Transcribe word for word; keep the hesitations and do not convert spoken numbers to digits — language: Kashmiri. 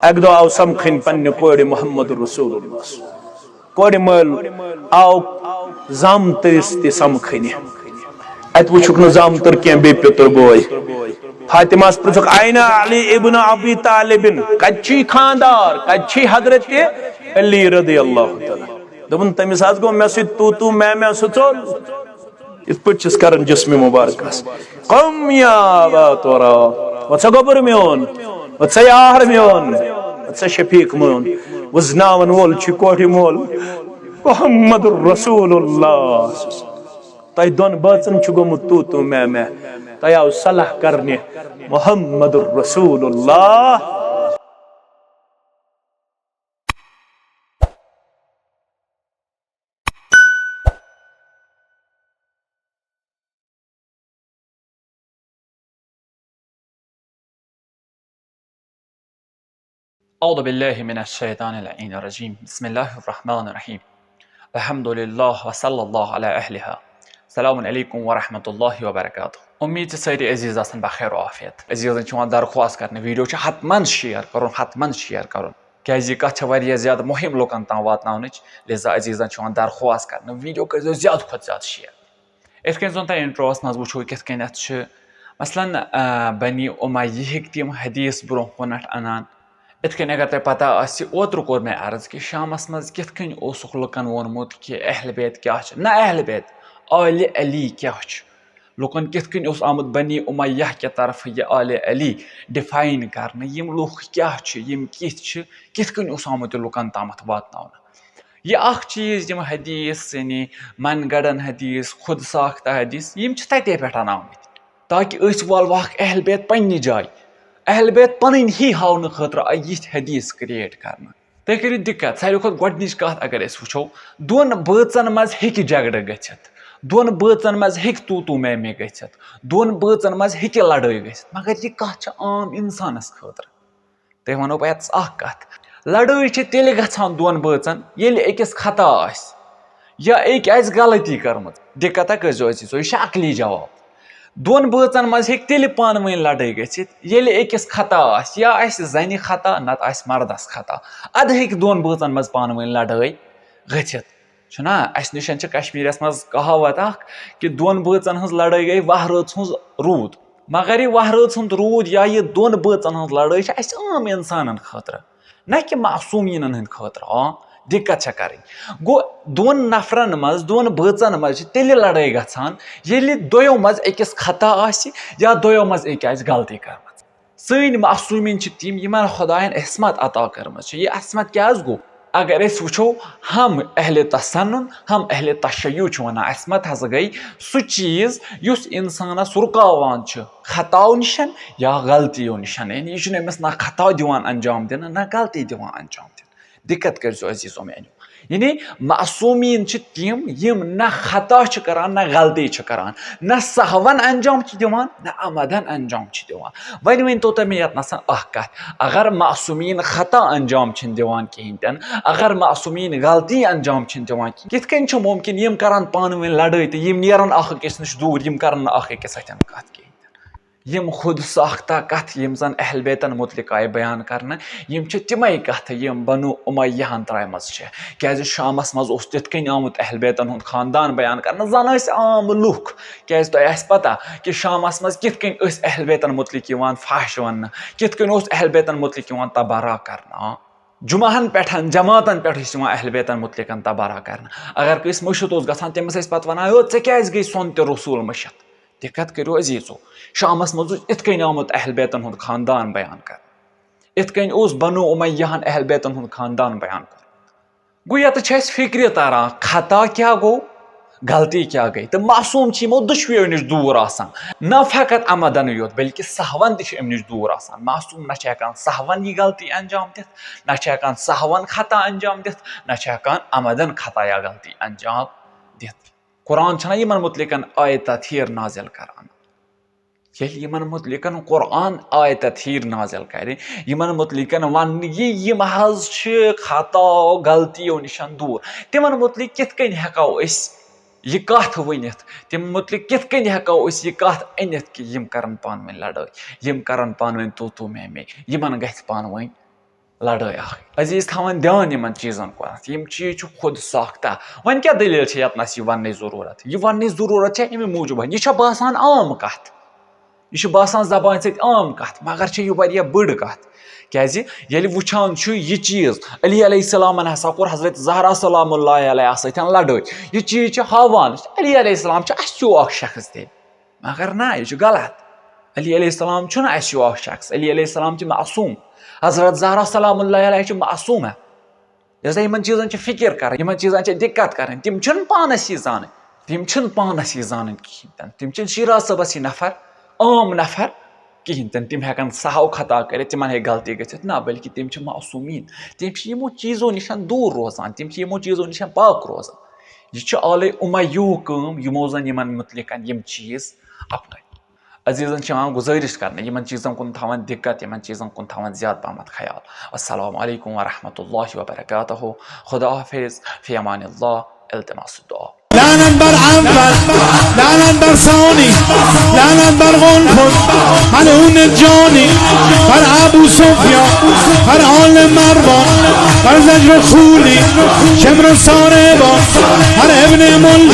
اکہِ دۄہ آو سمکھٕنۍ پننہِ کورِ محمد رسول اللہ۔ کورِ مٲلۍ آو زامتٕرِس تہِ سمکھٕنہِ۔ اتہِ وٕچھُکھ نہٕ زامتٕر کینٛہہ، بیٚیہِ پیٚتٕر بوے۔ فاطمہ ہس پرٛژھُکھ، "أين علي ابن أبي طالب؟" کتہِ چھُے خانٛدار؟ کتہِ چھُے حضرت علی رضی اللہ تعالیٰ؟ دوٚپُن، "تٔمِس حظ گوٚو مےٚ سۭتۍ تو تو میں میں سُہ ژوٚل۔" یِتھ پٲٹھۍ چھِس کران جسمِ مبارکس۔ "قم يا أبا تراب"، وۄتھ سا گوٚبُر میون، وۄتھ سا یار میون، وۄتھ سا شفیق میون۔ وٕزناوَن وول چھُ کورِ مول محمد رسول اللہ۔ تۄہہِ دۄن بٲژن چھُ گوٚمُت تو تو میں میں، تۄہہِ آو صلاح کرنہِ محمد رسول اللہ۔ اعوذ باللہ من الشیطان اللعین الرجیم۔ بسم اللہ الرحمن الرحیم۔ الحمد للہ وصلی اللہ علی اہلہا۔ السلام علیکم ورحمۃ اللہ وبرکاتہ۔ امید چھِ سٲری عزیز آسن بخیر و عافیت۔ عزیزن چھِ یِوان درخواست کرنہٕ، ویڈیو چھُ حتماً شیئر کرُن، حتماً شیئر کرُن، کیازِ یہِ کتھ چھےٚ واریاہ زیادٕ مُہِم لُکن تام واتناونٕچ، لہذا عزیزن چھِ یِوان درخواست کرنہٕ، ویڈیو کٔرۍزیو زیادٕ کھۄتہٕ زیادٕ شیئر۔ یِتھ کٔنۍ زن تۄہہِ انٹروس منٛز وٕچھو، کِتھ کٔنٮ۪تھ چھِ مثلاً، آ، بنی امیہ ہٕکۍ تِم حدیث برونٛہہ کُنتھ انان۔ یِتھ کٔنۍ اگر تۄہہِ پتہ آسہِ، اوترٕ کوٚر مےٚ عرض کہِ شامس منٛز کِتھ کٔنۍ اوسُکھ لُکن ووٚنمُت کہِ اہل بیت کیٛاہ چھِ، نہ اہل بیت، آلِ علی کیٛاہ چھِ۔ لُکن کِتھ کٔنۍ اوس آمُت بنی امیہ کہِ طرفہٕ یہِ آلِ علی ڈیفاین کرنہٕ، یِم لُکھ کیٛاہ چھِ، یِم کِتھ چھِ، کِتھ کٔنۍ اوس آمُت یہِ لُکن تامتھ واتناونہٕ۔ یہِ اکھ چیٖز، یِم حدیث، یعنی من گڑن حدیث، خود ساختہ حدیث، یِم چھِ تتے پٮ۪ٹھ انان آمٕتۍ، تاکہِ أسۍ والوہکھ اہل بیت پننہِ جایہِ، اہل بیت پنٕنۍ ہی ہاونہٕ خٲطرٕ آیہِ یِتھۍ حدیث کریٹ کرنہٕ۔ تُہۍ کٔرِو دِقت، ساروی کھۄتہٕ گۄڈٕنِچ کتھ اگر أسۍ وٕچھو، دۄن بٲژن منٛز ہیٚکہِ جھگڑٕ گٔژھِتھ، دۄن بٲژن منٛز ہیٚکہِ تو تو میں میں گٔژھِتھ، دۄن بٲژن منٛز ہیٚکہِ لڑٲے گٔژھِتھ، مگر یہِ کتھ چھِ عام انسانس خٲطرٕ۔ تۄہہِ وَنو بہٕ یَتَس اَکھ کَتھ۔ لَڑٲے چھِ تیٚلہِ گژھان دۄن بٲژَن، ییٚلہِ أکِس خطا آسہِ یا أکۍ آسہِ غلطی کٔرمٕژ۔ دِقت ہا کٔرۍزیو عزیٖزو، یہِ چھِ عقلی جواب۔ دۄن بٲژَن منٛز ہیٚکہِ تیٚلہِ پانہٕ ؤنۍ لَڑٲے گٔژھِتھ، ییٚلہِ أکِس خطا آسہِ، یا آسہِ زَنہِ خطا، نَتہٕ آسہِ مَردَس خطا۔ اَدٕ ہیٚکہِ دۄن بٲژَن منٛز پانہٕ ؤنۍ لَڑٲے گٔژھِتھ۔ چھُنہ، اَسہِ نِش چھِ کشمیٖرَس منٛز کہاوت اَکھ کہِ دۄن بٲژَن ہٕنٛز لَڑٲے گٔے وَہرٲژ ہٕنٛز روٗد۔ مگر یہِ وَہرٲژ ہُنٛد روٗد یا یہِ دۄن بٲژَن ہٕنٛز لَڑٲے چھِ اَسہِ عام اِنسانَن خٲطرٕ، نہ کہِ معصوٗمیٖنَن ہٕنٛدِ خٲطرٕ۔ آ، دِقت چھےٚ کَرٕنۍ۔ گوٚو، دۄن نفرَن منٛز، دۄن بٲژَن منٛز چھِ تیٚلہِ لَڑٲے گژھان، ییٚلہِ دۄیو منٛز أکِس خطا آسہِ یا دۄیو منٛز أکۍ آسہِ غلطی کٔرمٕژ۔ سٲنۍ معصوٗمیٖن چھِ تِم، یِمَن خۄدایَن عصمت عطا کٔرمٕژ چھِ۔ یہِ عصمت کیٛاہ حظ گوٚو؟ اگر أسۍ وٕچھو، ہم اہل تسنن، ہم اہل تشیع چھِ وَنان، عصمت ہسا گٔے سُہ چیٖز یُس اِنسانَس رُکاوان چھُ خطاو نِشن یا غلطیو نِشن۔ یعنی یہِ چھُنہٕ أمِس نہ خطا دِوان انجام دِنہٕ، نہ غلطی دِوان انجام دِنہٕ۔ دِقت کٔرۍزیو عزیٖزو میٛانیو۔ یعنی معصومیٖن چھِ تِم، یِم نہ خطا چھِ کران، نہ غلطی چھِ کران، نہ سہون انجام چھِ دِوان، نہ عمدن انجام چھِ دِوان۔ وۄنۍ ؤنۍ تو تُہۍ مےٚ یتھ نسن اکھ کتھ، اگر معصومیٖن خطا انجام چھِنہٕ دِوان کِہینۍ تہِ نہٕ، اگر معصومیٖن غلطی انجام چھِنہٕ دِوان کِہینۍ، کِتھ کٔنۍ چھُ مُمکِن یِم کرن پانہٕ ؤنۍ لڑٲے تہٕ یِم نیرن اکھ أکِس نِش دوٗر، یِم کرن نہٕ اکھ أکِس سۭتۍ کتھ کِہینۍ تہِ نہٕ؟ یِم خود ساختہ کتھ یِم زن اہل بیتن متعلق آیہِ بیان کرنہٕ، یِم چھِ تِمے کتھٕ یِم بنو امیہ ہن ترایمژٕ چھِ۔ کیازِ شامس منٛز اوس تِتھ کٔنۍ آمُت اہل بیتن ہُنٛد خاندان بیان کرنہٕ، زن ٲسۍ عام لُکھ۔ کیازِ تۄہہِ آسہِ پتہ کہِ شامس منٛز کِتھ کٔنۍ ٲسۍ اہل بیتن متعلق یِوان فحش وننہٕ، کِتھ کٔنۍ اوس اہل بیتن متعلق یِوان تبرہ کرنہٕ۔ آ، جمعہن پٮ۪ٹھ، جماعتن پٮ۪ٹھ ٲسۍ یِوان اہل بیتن متعلق تبرہ کرنہٕ۔ اگر کٲنٛسہِ مٔشِتھ اوس گژھان، تٔمِس ٲسۍ پتہٕ ونان، "ہے، ژےٚ کیازِ گٔے سۄن تہِ رسول مٔشِتھ؟" دِقت کٔرِو عزیٖزو، شامس منٛز اوس یِتھ کٔنۍ آمُت اہل بیتن ہُنٛد خاندان بیان کرنہٕ، یِتھ کٔنۍ اوس بنو امیہ ہن اہل بیتن ہُنٛد خاندان بیان کوٚرمُت۔ گوٚو، ییٚتہِ چھِ اَسہِ فِکرِ تران، خطا کیٛاہ گوٚو، غلطی کیٛاہ گٔے، تہٕ معصوٗم چھِ یِمو دُشوٕیو نِش دوٗر آسان۔ نہ فقط عمدن یوت، بلکہِ سہون تہِ چھِ اَمہِ نِش دوٗر آسان۔ معصوٗم نہ چھِ ہٮ۪کان سہون یہِ غلطی انجام دِتھ، نہ چھِ ہٮ۪کان سہون خطا انجام دِتھ، نہ چھِ ہٮ۪کان عمدن خطا یا غلطی انجام دِتھ۔ قرآن چھُنہ یِمن مُتعلِقن آیت تطہیٖر نازِل کران۔ ییٚلہِ یِمن مُتعلِقن قرآن آیت تطہیٖر نازِل کرِ، یِمن مُتعلِقن وننہٕ یی، یِم حظ چھِ خطا، غلطیو نِشن دوٗر، تِمن مُتعلِق کِتھ کٔنۍ ہٮ۪کو أسۍ یہِ کتھ ؤنِتھ؟ تِم مُتعلِق کِتھ کٔنۍ ہٮ۪کو أسۍ یہِ کتھ أنِتھ کہِ یِم کرن پانہٕ ؤنۍ لڑٲے، یِم کرن پانہٕ ؤنۍ تو تو میں میں، یِمن گژھِ پانہٕ ؤنۍ لڑٲے اکھ۔ عزیز، تھاوان دھیان یِمن چیٖزن کُنتھ، یِم چیٖز چھِ خود ساختہ۔ وۄنۍ کیٛاہ دٔلیٖل چھِ ییٚتنس یہِ وننٕچ ضروٗرت؟ یہِ وننٕچ ضروٗرت چھےٚ اَمہِ موٗجوٗب، یہِ چھےٚ باسان عام کتھ، یہِ چھُ باسان زبانہِ سۭتۍ عام کتھ، مگر چھےٚ یہِ واریاہ بٔڑ کتھ۔ کیازِ ییٚلہِ وٕچھان چھُ یہِ چیٖز، علی علیہ السلامن ہسا کوٚر حضرت زہرا سلام اللہ علیہا سۭتۍ لڑٲے۔ یہِ چیٖز چھُ ہاوان، علی علیہ السلام چھُ اَسہِ ہیوٗ اکھ شخص تیٚلہِ۔ مگر نہ، یہِ چھُ غلط۔ علی علیہ السلام چھُنہٕ اَسہِ ہیوٗ اکھ شخص۔ علی علیہ السلام چھِ معصوم۔ حضرت زہرا سلام اللہ علیہا چھِ معصومہ۔ یۄس زَن یِمن چیٖزن چھِ فکر کرٕنۍ، یِمن چیٖزن چھِ دقت کرٕنۍ، تِم چھِنہٕ پانس یہِ زانٕنۍ۔ تِم چھِنہٕ پانس یہِ زانٕنۍ کِہینۍ تہِ نہٕ۔ تِم چھِنہٕ شیراز صٲبس ہی نفر، عام نفر کِہینۍ تہِ نہٕ۔ تِم ہٮ۪کن سہو خطا کٔرِتھ، تِمن ہیٚکہِ غلطی گٔژھِتھ۔ نہ، بلکہِ تِم چھِ معصومیٖن۔ تِم چھِ یِمو چیٖزو نِش دوٗر روزان، تِم چھِ یِمو چیٖزو نِش پاک روزان۔ یہِ چھُ آلے اُمیوٗ کٲم، یِمو زَن یِمَن مُتعلِقَن یِم چیٖز اَپنٲے۔ عزیٖزَن چھِ یِوان گُزٲرِش کَرنہٕ، یِمَن چیٖزَن کُن تھاوان دِقت، یِمَن چیٖزَن کُن تھاوان زیادٕ پَہمَتھ خیال۔ السلام علیکم ورحمۃ اللہ وبرکاتہ۔ خدا حافظ، فی امان اللہ، التماس الدعا۔ لعنت بر اول، لعنت بر ثانی، لعنت بر قنفذ، ملعون جانی، بر ابو سفیان، بر آل مروان، بر زجر و خولی، شمر و ساربان، بر ابن ملجم،